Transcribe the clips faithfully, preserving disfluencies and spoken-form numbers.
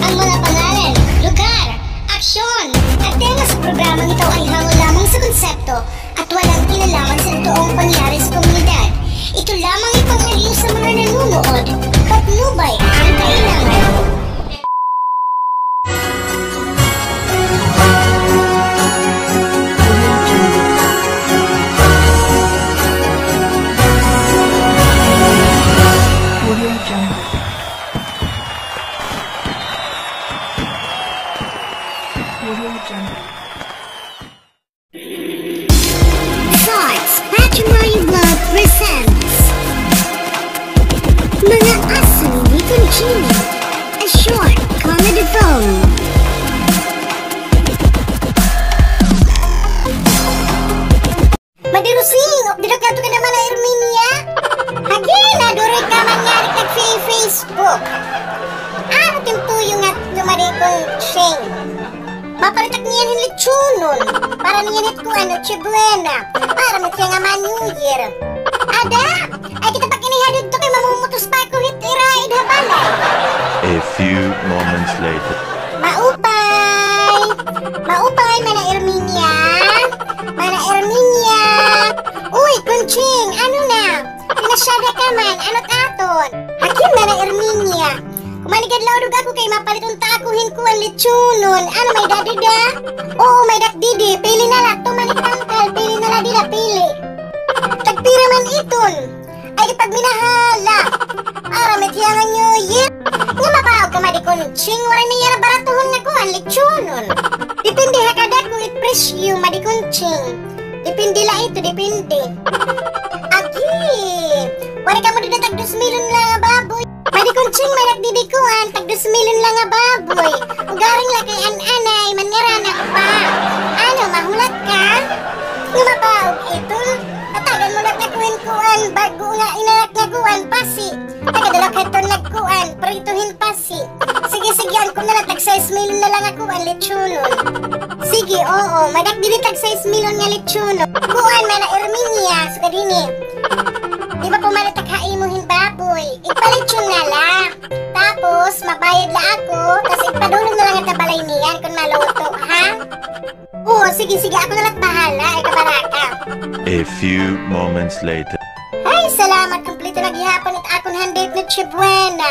Ang mga pangalan, lugar, aksyon, at tema sa programang ito ay hango lamang sa konsepto at walang kinalaman sa totoong pangyayari sa komunidad. Ito lamang ay pang-aliw sa mga nanonood. Patnubay ang kailangan. Thoughts Patrimony Vlog presents Mga Asoy ni Conching, a short comedy film. Madi Rosing, update ka to kay Mana Erminia. Hagi, naduroy ka man nga rin nag-Facebook. Ano timtuyo nga to, Madi Conching? Mapalit ak niyan hin litsunon. Para niyan hit kuan, Noche Buena. Para mo siya nga ma-New Year. Ada, ay kita pag inihadid to kay mamumutos pa ako hit ira id ha balay. A few moments later. Maupay! Maupay, Mana Erminia! Mana Erminia! Uy, Conching, ano na? Pinasyada ka man, ano't aton? Hakim, Mana Erminia. Kumaligad laudog ako kay mapalit unta ako hin kuan litsunon. Ano, may-ada dida? Oo, may-ada didi. Pili na la, tuman it tangkal. Pili na la dida, pili. Tagpira man iton? Ay, pagminahala. Para mithiyangan New Year. Nga mapaog ka, Madi Conching, waray niya nabaratuhon nga kuan, litsunon. Depende ha kadako it presyo, Madi Conching. Depende la ito, depende. Agi, waray kamo dida tag dos milyon la nga baboy? Madi Conching, may-ada didi kuan, tag dos milyon la nga baboy. Ugaring la kay an anay, mangaranak pa. Ano, mahulat ka? Nga mapaog ito? Tatagan mo na ka kuan, kuan, bag-o nga inanak nga kuan, pasi. Tagadala ka ito nagkuan, prito hin pasi. Sige, sige, angkon na la, tag sais milyon na la nga kuan, litsunon. Sige, oo, may-ada didi tag sais milyon nga litsunon. Kuan, Mana Erminia, sugad hini. Di ba pumalit ak ha imo hin baboy? Igpalitson na la. Tapos, mabayad la ako, tas igpadulong na la ngada ha balay niyan kon maluto, ha? Oo, sige, sige, ako na la't bahala, ay kabaraka. A few moments later. Ay, salamat, kumpleto na gihapon it akon handa hit Noche Buena.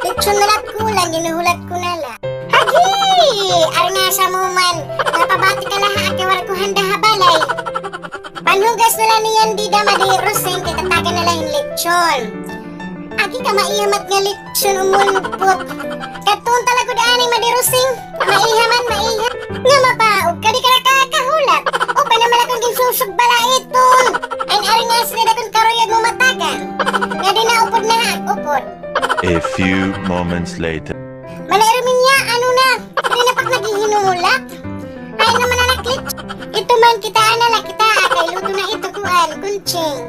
Litson na la't kulang, ginuhulat ko na la. Agi! Arnasa mo man, napabati ka la ha aki, waray ko handa ha balay. Panhugas na la niyan dida, Madi Rosing, kay tatagan na la hin litson. Agi ka maiha man nga litson, umulpot. Kadton ta la gud anay, Madi Rosing. Maiha man, maiha. Nga mapaog ka, di ka nakakahulat. Upay na man la kon ginsusog bala iton. Ay, ari nga sila dakon karuyag mo matagan. Nga di na upod na, upod. A few moments later. Mana Erminia, ano na? Di na pa naghihinulat? Ay naman, anak, lit-, ito man, kitaa na la kita, ah, kay luto na ito, kuan, Conching.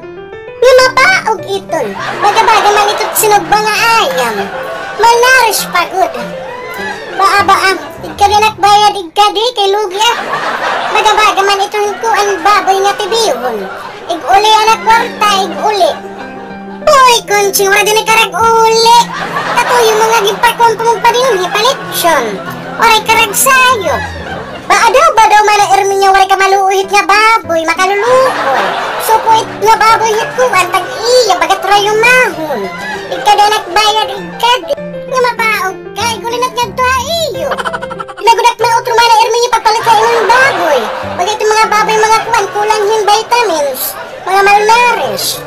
Nga mapaog iton. Baga-baga man ito sinugba nga ayam. Malnourished pa gud. Baa, baa. Igkadi, anak, bayad, igkadi, kay lugi, ah. Baga-baga man ito hin kuan, baboy nga tibihon. Ig-uli, anak, kwarta, ig-uli. Hoy, Conching, waray dinhi karag-uli. Katuyo mo nga ginpakuan pa mo pa dinhi, palitson. Waray karag sayop. Baa daw, baa daw, Mana Erminia, waray ka maluoy hit nga baboy, makaluluoy. Supo it nga baboy hit kuan, tag-iya, bagat rayumahon. Igkadi, anak, bayad, igkadi. Nga mapaog ka, ig-uli na't ngadto ha iyo. Di na gud ak mautro, Mana Erminia, pagpalit ha imo hin baboy. Baga ito mga baboy, mga kuan, kulang hin vitamins. Mga malnourished.